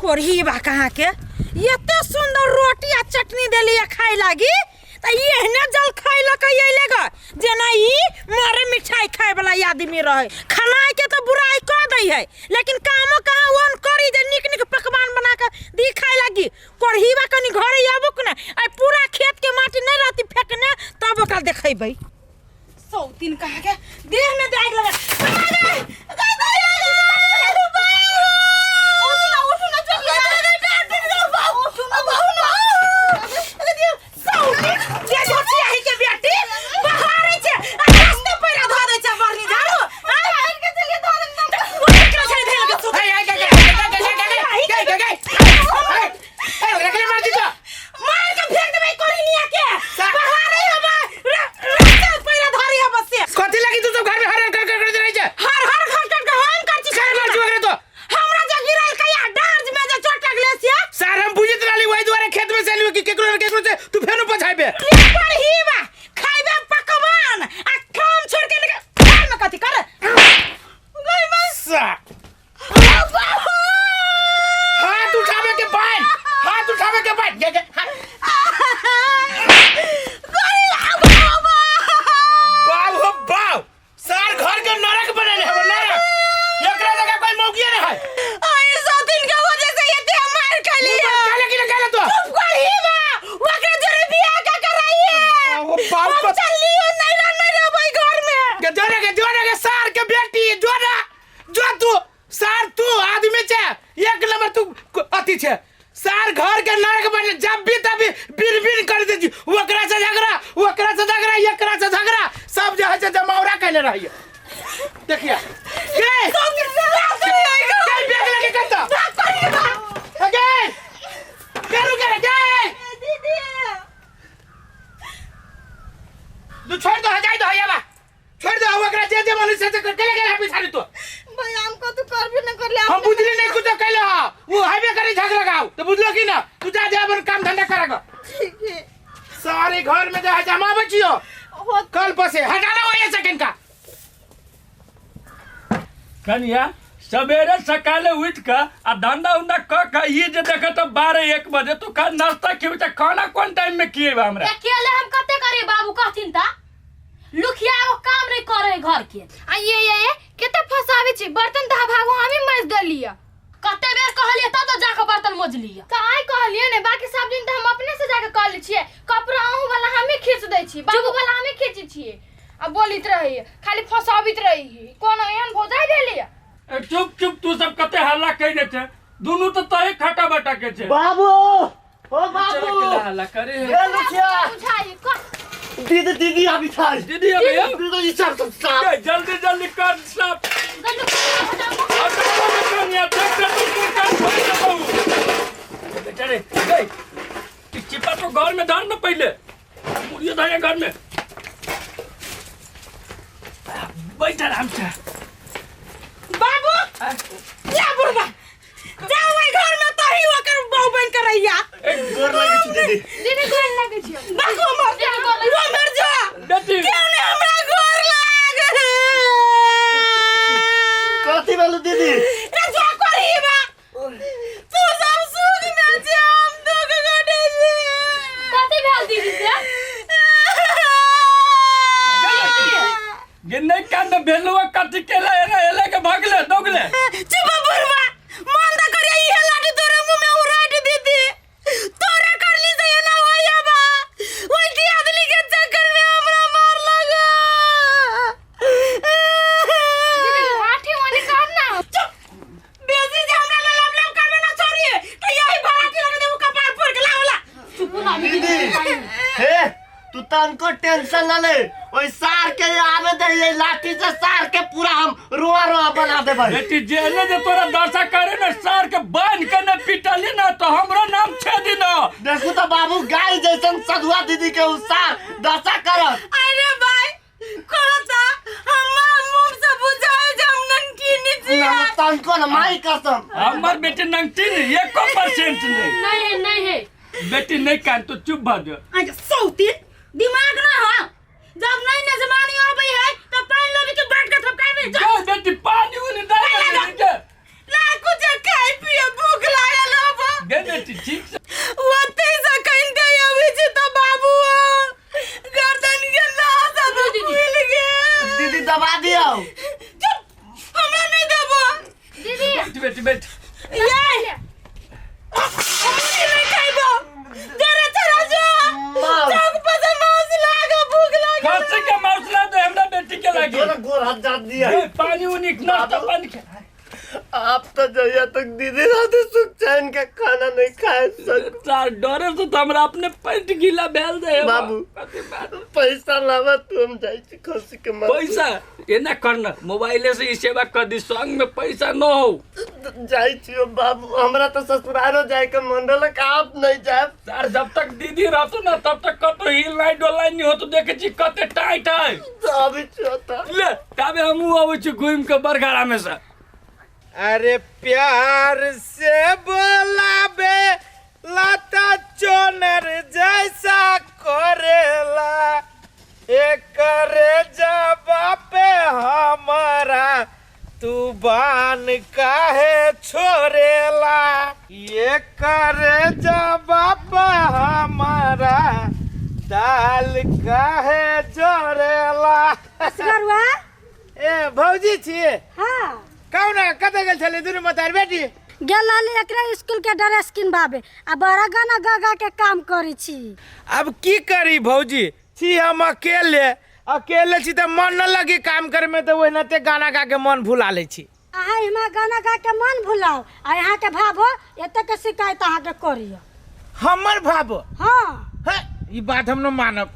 कोरही बा कहाँ के एते सुंदर रोटी आ चटनी देली है खाए लागी त ई एहने जल खाए लक अइले ग जेना ई मारे मिठाई खाए वाला आदमी रहे। खनाई के तो बुराई कर दै है, लेकिन कामो कहाँ ओन करी जे निक निक पकवान बना के दी खाए लागी। कोरही बा कनी घरे आबो ना, आ पूरा खेत के माटी नहीं रहती फेंकने तब ओकरा देखेबै। सौतीन कहाँ के देह में दाग लगा। मार के फेंक देबै कोरिनिया के। बहारे हवा रास्ता पैरा धरी हवा से। कथी लगी तू सब घर में हर हर कर कर कर रही छे? हर हर घर कर के हम कर छी। कर मार छी तो हमरा जे गिरल कया डांस में जे चोट लगले से। सर हम बुझित रहली वही दुआरे खेत में से कि केकरो न केकरो से तू फेनो पछाइबे। पर ही बा खाइबे पकवान आ काम छोड़ के घर में कथी कर गई बस। हाथ उठावे के बाद, हाथ उठावे के बाद गे गे बाप हो बाप, सार घर के नरक बनले हबो नरक। एकरा जगह कोई मौकिया नहीं है। आई सौतीन के वजह से ये ते मार खली है। काले की काले तो चुप कर ही बा, ओकरा जोरे बियाह का कराइए। वो बाप हम चलियो नहीं रह नहीं रह भाई घर में। के जोरे के जोरे के सार के बेटी जोरा जो तू सार तू आदमी छे एक नंबर तू अति छे। सार घर के नरक बने जब भी तभी बिन बिन कर दे छी। ओकरा से झगड़ा, ओकरा से झगड़ा, एकरा से झगड़ा, सब जे है से जमावड़ा कैले रहिए। देखिए के के बैग लेके करता के करू के के दीदी तू छोड़ दो, हटाई दो हयाबा छोड़ दो ओकरा जे जे मन से से कर के लेके पिछाड़ी तो। भाई हमको तो कर भी न कर ले। हम बुझली नहीं कुछ कैले हा वो हाईवे करे झगड़ा गाओ तो बुझलो कि ना तू जा जा अपन काम धंधा करग। ठीक है। सारे घर में जा जमा बचियो कल पसे हटाना वो ये सेकंड का। कनिया सवेरे सकाले उठ के आ धंधा उंधा क के ई जे देखे तो 12-1 बजे तू का नाश्ता खेबे त खाना कोन टाइम में किएबे हमरा? अकेले हम कते करे बाबू कहथिन ता लुखिया एगो काम नहीं करे घर के। आ ये ये ये केते फसावे छी बर्तन धा भागो हमी मज देलिया। कते बेर कहलिए तब तो जाके बर्तन मोज लिया। त आइ कहलिए ने बाकी सब दिन त हम अपने से जाके कर लै छियै। कपड़ा अहूँ वाला हमी खींच दै छी, बाबू वाला हमी खींचै छियै। आ बोलित रहैए खाली फसाबित रहैए कोनो एहन भौजाइ भेलिए। ए चुप चुप तू सब कते हल्ला कइने छे दुनू त तही खटा बटा के छे। बाबू ओ बाबू हल्ला करे ए लुखिया बुझाइ क दीदी दीदी अभी था दीदी अभी दीदी सब सब साफ जल्दी जल्दी कर साफ। बेटा रे चिपा तो घर में धर न पहले मुड़ियो धर घर में बैठ आराम से। बाबू जा बुढ़बा जा ओइ घर में तही ओकर बहु बन के रहिया। गोर लागै छी दीदी। दीदी गोर लागै छी। बाबू मर जा रो मर जा बेटी क्यों ने हमरा गोर लाग। कथी भेलु दीदी? रे जा करही बा तू सब सुख में छे हम दुख कटै छी। कथी भेल दीदी से? गे नहीं कांड भेलुआ कथी केला एना एले के भागले दौगले। चुप बुढ़बा मन त करे इहे लाठी तोरे मुंह में उड़ाट दीदी तोरे करली से एना होइया बा ओइ दियादनी के चक्कर में हमरा मार लगा। दीदी लाठी वाली कर ना। चुप बेसी जे हमरा ललब लब करबे ना छोड़िए त यही भराटी लगा देबू कपार फोड़ के लावला। चुप ना दीदी हे तू तनको टेंशन न ले ओइ सार के आवे दे ये लाठी से सार के पूरा हम रोआ रोआ बना देबै। बेटी जेने जे तोरा दशा करे ने सार के बांध के ने पिटली ना तो हमरो नाम छेदी ना। देखू तो बाबू गाय जैसन सधुआ दीदी के उ सार दशा करत। अरे भाई कहता हमरा मुंह से बुझाए जे हम ननकीनी छी। ना तनको न माई कसम हमर बेटी नंगटी नहीं 1% नहीं। नहीं है नहीं है बेटी नहीं कान तो चुप भ जो। अच्छा सौती दिमाग ना हो जब नहीं नजमानी आबै है तो पानी लोबी के बैठ के थपकाबे। जा बेटी पानी उनी दे दे ला कुछ खाई पिए भूख लागल हो। दबा दियो। चुप, हमरा नहीं देबो। दीदी बैठ बैठ बैठ। ये हम नहीं खाइबो, जरा चरा जो मार। चौक पर से मांस लागा, भूख लागे। खस्सी के मांस ला दे हमरा बेटी के लागी। तोरा गोर हाथ जात दिया। ए, पानी उनी नाश्ता पानी खा। आप तो जइया तक दीदी रात सुख चैन के खाना नहीं खाए सक। सार डरे से तो हमरा अपने पेट गीला भेल दे। बाबू। कथी बात? पैसा लावा तू, हम जाइ छी खसी के मार। पैसा एना करना, मोबाइले से ई सेवा कर दी, संग में पैसा न हो। जाइ छी बाबू, हमरा तो ससुरालो जाए के मन रहलक, आप नहीं जाए। सार जब तक दीदी रहतो ना तब तक कतो हिल नहीं डोल नहीं हो, तो देखे छी कते टाइट है। तो अभी छोटा ले ताबे हमहू अबै छी घूमि के बरघारा में से। अरे प्यार से बोलाबे लता चोनर जैसा करेला, एकरे जवाब पे हमारा तू बान काहे छोड़ेला, ये करे जवाब पे हमारा दाल काहे जोड़ेला। असगरुआ। ए भौजी छिए? हाँ। कहू ना, कतऽ गेल छलियै दुनू मतार बेटी? गेल रहली एकरे स्कूल के ड्रेस किनबाबे, आ बड़ा गाना गा गा के काम करै छी। अब की करी भौजी, छी हम अकेले, अकेले छी तऽ मन न लगी काम करे में, तऽ ओहिनाते गाना गा के मन भुला लै छी। अहाँ हिमा गाना गा के मन भुलाओ, आ यहाँ के भाबो एते के शिकायत अहाँ के करियो। हमर भाबो? हाँ। है, ई बात हम न मानब।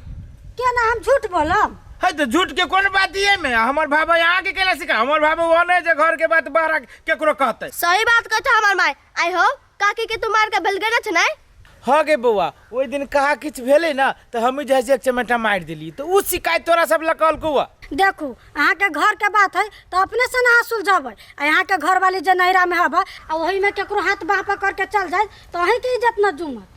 केना हम झूठ बोलब? है तो झूठ के कोन बात ये में, हमर भाबा यहाँ के केला सिखा, हमर भाबा वो नहीं जे घर के बात बाहर केकरो कहते। सही बात कहता हमर माय। आई हो काकी के तू मार के भल गेल छ नै? हाँ गे बौआ, ओहि दिन कहा किछु भेलै ना तऽ हमही जाइ छी एक चमेटा मारि देली, तऽ उ शिकायत तोरा सब लग कहलकौ। देखू अहाँ के घर के बात है तो अपने से ना सुलझाबै, आ यहाँ के घर वाली जे नैरा में हबा आ वही में केकरो हाथ बाह पकड़ के चल जाए तो अहीं के इज्जत न जुमत।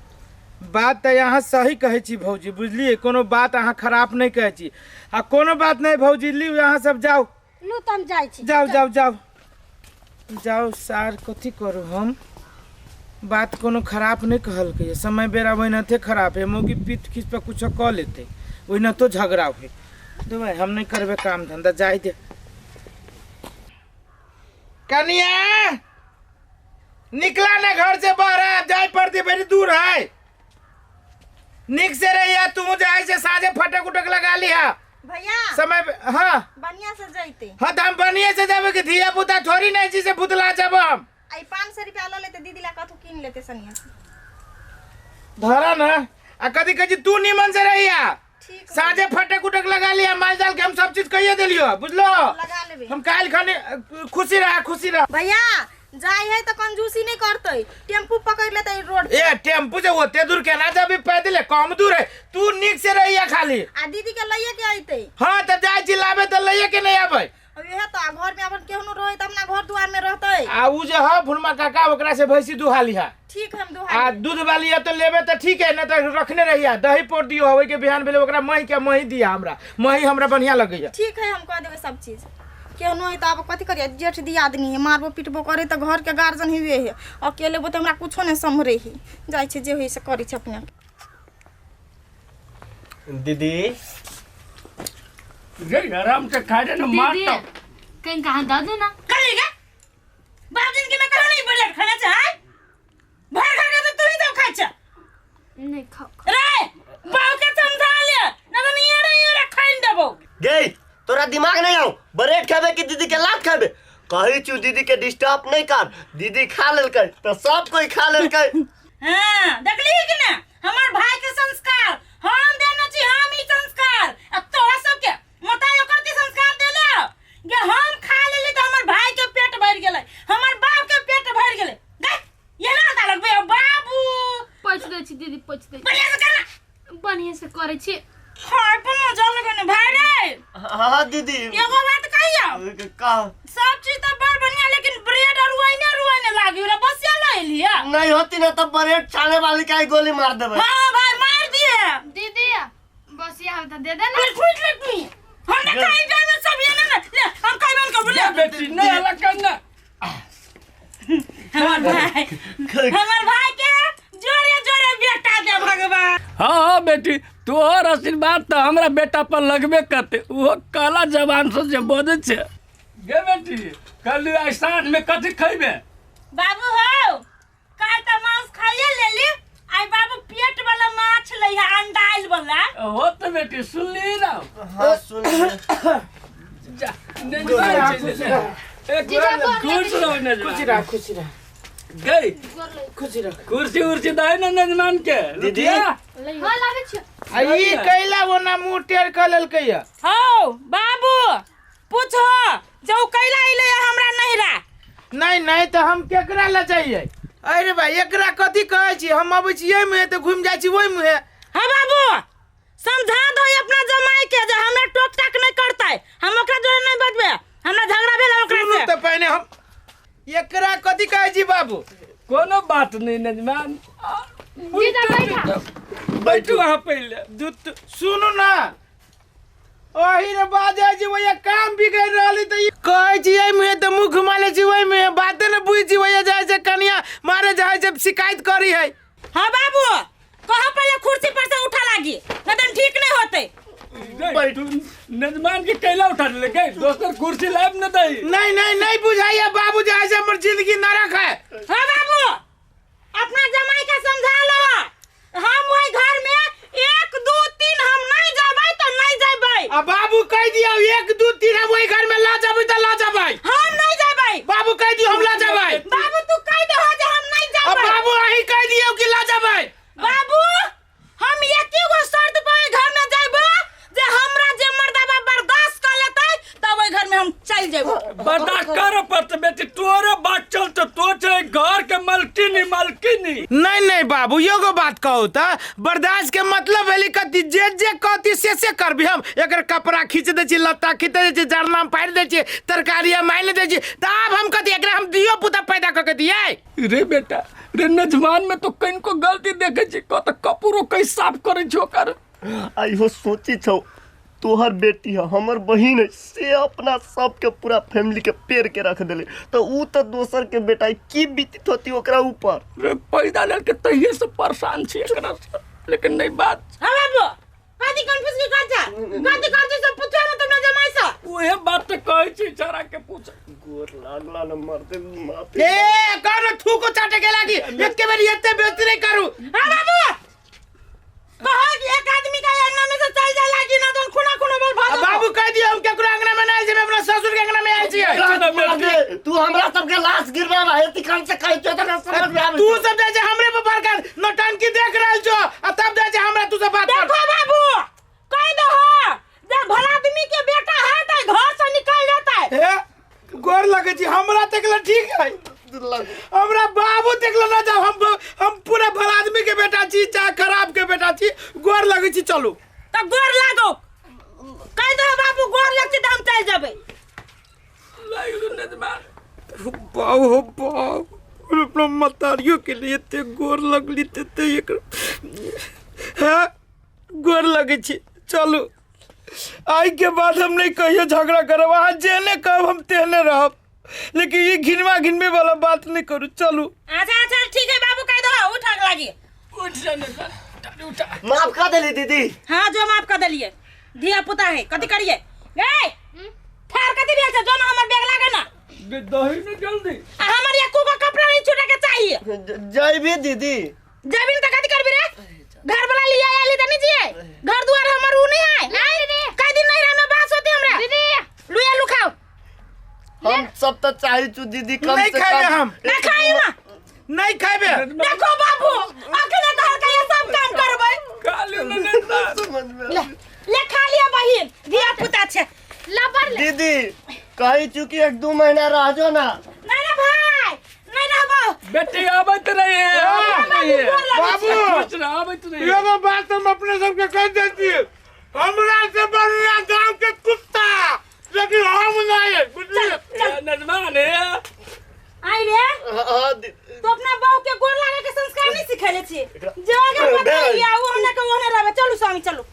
बात तऽ अहाँ सही कहै छी भौजी, बुझलियै, कोनो बात अहाँ खराब नहि कहै छी, आ कोनो बात नहि भौजी, लिउ अहाँ सब जाउ। लू तऽ हम जाइ छी। जाउ जाउ जाउ जाउ। सार कथी करू हम, बात कोनो खराब नहि कहलकै, समय बेरा ओहिनाते खराब है, मौगी पीठ खींच पर कुछो कऽ लेतै, ओहिनातो झगड़ा होइ। दू भाई हम नहि करबै काम धंधा, जाय दे। कनिया निकला ना घर से बाहर, है जाय पड़ती बड़ी दूर है, निक से रहिया तू, जाय से साझे फटक उटक लगा लिहा भैया समय पे। हाँ बढ़िया से जैते। हाँ तो हम बढ़िया से जाबे कि धिया पुता थोड़ी नहीं छी से भुतला जब हम। आई 500 रुपया ल लेते दीदी ला कथू किन लेते सनिया से। धरा ना, आ कदी कदी तू निमन से रहिया, ठीक। साझे फटक उटक लगा लिया, माल जाल के हम सब चीज कहिए देलियो, बुझलो? लगा लेबे। हम काल खाने खुशी रहा, खुशी रहा। भैया जाय है तो कंजूसी नहीं करते, टेम्पू पकड़ लेते रोड। ए टेम्पू से ओते दूर केना जाबी, पैदल कम दूर है, तू निक से रहिया खाली। आ दीदी के लइए के अइते। हाँ तब जाय छी लाबे त लइए के नहीं आबे। अब इहे तो घर में अपन केहनो रहे त अपना घर दुआर में रहते। आ उ जे ह भुनमा काका ओकरा से भैंसी दुहा लिहा। ठीक हम दुहा। आ दूध वाली है तो लेबे त ठीक है, न त रखने रहिया, दही पोर दियो, ओइ के बिहान भेले ओकरा मही के मही दिया, हमरा मही हमरा बढ़िया लगैया। ठीक है हम कह देबे सब चीज। केहनो है तो आब कथी करिए, जेठ दी आदमी है, मारबो पिटबो करे तो घर के गार्जियन हुए है, अकेले बो तो हमरा कुछो नहीं सम्हरे है, जाइ छै जे होई से करै छै अपने। दीदी रे आराम से खा ले ना, मार दीदी तो कहीं कहाँ दे देना। कहिएगा बाप दिन के मैं कहो नहीं बढ़िया खाना चाहे, भर घर के तो तू ही सब खाइ छ। नहीं खाओ। रे बाप के समझा ले ना तो नहीं रे ये रे खाइन देबो। गे तोरा दिमाग नहीं आओ, ब्रेड खाबे कि दीदी के लात खाबे? कहै छु दीदी के डिस्टर्ब नहीं कर, दीदी खा लेलकै तो सब कोई खा लेलकै। हां देखली कि ना हमर भाई के संस्कार हम देने छी, हम ई संस्कार आ तोरा सब के मतायो करती संस्कार देले गे, हम खा लेली त हमर भाई के पेट भर गेलै, हमर बाप के पेट भर गेलै। गे ये ना दालक बे बाबू। पोछ दै छी दीदी, पोछ दै छी। बढ़िया से करना। बढ़िया से करै छी। खाय पर मजा लगे ने भाई रे। हाँ दीदी एगो बात कहियो, का सब चीज तो बड़ बढ़िया, लेकिन ब्रेड और रुआइने रुआइने लागी रे, बसिया ले लिया नहीं होती ना तो ब्रेड छाने वाली का ही गोली मार देबे। हां भाई मार दिए दीदी, बस यहाँ तो दे देना। ले फूट ले तू, हम ना खाई जाए में सब ये ना ले, हम खाई बन के बोले बेटी नहीं अलग करना। हमर भाई, हमर भाई के जोरे जोरे बेटा दे भगवान। हाँ हाँ बेटी तू तोहर आशीर्वाद तऽ हमरा बेटा पर लगबे करतै ओहो काला जबान से जे बजै छै गे बेटी कहली आइ साँझमे कथी खैबे बाबू हो काल तऽ मांस खाइए लेली आइ बाबू पेट वाला माछ लै है अंडाइल वाला हो तऽ बेटी सुनली ना हाँ सुन जा नेजवान छै ले। एक खुश रहो नेजवान खुशी रह खुशी रह गई खुशी रह कुर्सी उर्सी दे ना नेजमान के दीदी। लुटिया। हाँ लाबै छियै आ ई कैला ओना मुंह टेढ़ कऽ लेलकै या हौ बाबू पूछो जो कैला अइले है हमरा नहिरा नहीं नहीं तऽ हम केकरा लए जाइए अरे भाई एकरा कथी कहै छी हम अबै छी एहि मुँहे तऽ घुमि जाइ छी ओहि मुँहे हाँ बाबू समझा दो अपना जमाई के जे हमरा टोक टाक नहीं करतै हम ओकरा जोरे नहीं बजबे हमरा झगड़ा भेल ओकरा सुनू से तऽ पहिने हम एकरा कथी कहै छी बाबू कोनो बात नहीं नजमान जीजा बैठा बैठू अहाँ पहिले दूत सुनू ना ओही रे बाजै छी वही काम बिगड़ि रहल तऽ ई कहै छी एहि मुँहे तऽ मुँह घुमा लै छी ओहि मुँहे बाते ने बुझै छी वही जाइ छै कनिया मारे जाइ छै शिकायत करी है हाँ बाबू कहा पहले कुर्सी पर से उठा लागी नहीं तो ठीक नहीं होते बैठू नजमान के कैला उठा ले गए दोसर कुर्सी लाइब न दई नहीं नहीं नहीं बुझाइए बाबू जाइ छै हमर जिंदगी नरक है हाँ बाबू अपना जमाई के समझा लो हम वही घर में एक दू तीन हम नहीं जाबे तो नहीं जाबे आ बाबू कह दियो एक दू तीन हम वही घर में ला जाबै तऽ ला जाबै हम नहीं जाबे बाबू कह दियो हम ला जाबै बाबू तू कह दे हो जे हम नहीं आ जाबे बाबू अहीं कह दियो कि ला जाबै बाबू हम एक ही गो शर्त पर घर में जाबो जे हमरा जे मर्दाबा बर्दाश्त कर लेतै तब ओहि घर में हम चल जेबो बर्दाश्त कर पड़ते बेटी तोरे बात चलते तो छै घर के मालकिनी मालकिनी नहीं नहीं बाबू एगो बात कहू तऽ बर्दाश्त के मतलब भेलै कथी जे जे कहती से से करबी हम एकर कपड़ा खींच दै छी लत्ता खींच दै छी जरना पारि दै छी तरकारी मारि दै छी तऽ आब हम कथी एकरा हम दियो पुता पैदा कऽ के दियै रे बेटा रे नजमान में तो कनिको गलती देखे छी कत कपूरो कै साफ करै छी ओकर आइहो सोची छौ तोहर बेटी है हमर बहिन है से अपना सबके पूरा फैमिली के पेड़ के रख देले तो ऊ तो दोसर के बेटा है, की बीतित होती ओकरा ऊपर रे पैदा लेके तहिए से परेशान छी एकरा से लेकिन नहीं बात हाँ बाबू कथी कंफ्यूज की कर जा कथी कर से पूछो ना तुमने जमाई से उहे बात तो कहै छी चरा के पूछ गोर लागला न मरते माफी ए करो थूको चाटे के लागी एके बेर एते बेइज्जती नहीं करू हाँ बाबू कहो कि एक आदमी का अंगना में से चल जा लागी ना तो खुना खुना बोल आ भागो बाबू कह दियो हम केकरो अंगना में नहीं आयल छी हम अपना ससुर के अंगना में आयल छियै तू हमरा सबके लाश गिरवा रहा है कम से कही तो ना समझ में आवे तू सब जाइ छै हमरे पर बड़का नौटंकी देख रहल छो आ तब जाइ छै हमरा तू सब बात कर देखो बाबू कह दो हो जब भला आदमी के बेटा है तो घर से निकल जाता है हे गोर लगे छी हमरा तकला ठीक है हमरा बाबू तकला ना जाओ हम पूरा भला आदमी के बेटा छी चाहे खराब के बेटा छी गोर लगे छी चलू तो गोर लागो कह दो बाबू गोर लगते तो हम चल जाबे लागलू नजमान बाऊ हो बाऊ अपना मतारियों के लिए ते गोर लगली ते ते एक हाँ गोर लगे छी चलू आई के बाद हम नहीं कहियो झगड़ा करब अहाँ जेहने कहब हम तेहने रहब लेकिन ये घिनवा घिनवे वाला बात नहीं करू चलू अच्छा अच्छा ठीक है बाबू कह दो उठा लागी उठ जा नजमान उठा माफ कर देली दीदी हाँ जो माफ कर देलिए धिया पुता है कथी करिए ए ठार कथी भेल छै जो ना हमर बैग लागे ना दही ने जल्दी आ हमर एको गो कपड़ा नहीं छूटे के चाहिए जयबी दीदी जबी त कथी करबी रे घर वाला लिया आली त नहीं जिए घर दुआर हमर उ नहीं है आय कई दिन नहीं में बास होती हमरा दीदी लुया लुखाओ हम सब तो चाहे छु दीदी कम नहीं से खाएबे कम हम ना खाई ना नहीं खाएबे देखो बाबू अखने घर का ये सब काम करबै काली ने नजमान समझ में ले ले खा लिया बहिन धिया पुता छै लबर ले दीदी कही चुकी एक दू महीना रह जो ना नहीं रे भाई नहीं रहबो बेटी आबैत रही है आबैत रही है बाबू खुश रह आबैत रही है एगो बात हम अपने सबके कह देती हमरा से बढ़िया गांव के कुत्ता लेकिन हम नहीं बुझलिए ए, नजमान है आई रे हाँ दीदी तो अपना बहू के गोर लागे के संस्कार नहीं सिखेले छी जो अगर बताइए वो हमने के ओने रहबे चलू स्वामी चलू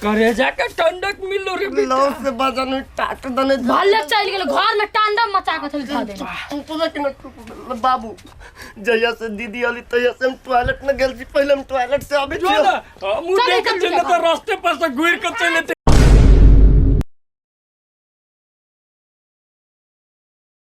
करेजा के ठंडक मिलो रे बेटा लौ से बजन टाट दने भले चल गेल घर में तांडव मचा के के थैली धऽ देने। चुप रह कि न चुप बाबू। जहिया से दीदी अली तहिया से हम टॉयलेट न गेल छी, पहिले हम टॉयलेट से आबै जो छी। ना, हमहूँ चल, देखै चल, छियै ने चल। तऽ रास्ते पर से घुरि कऽ चलि एतै।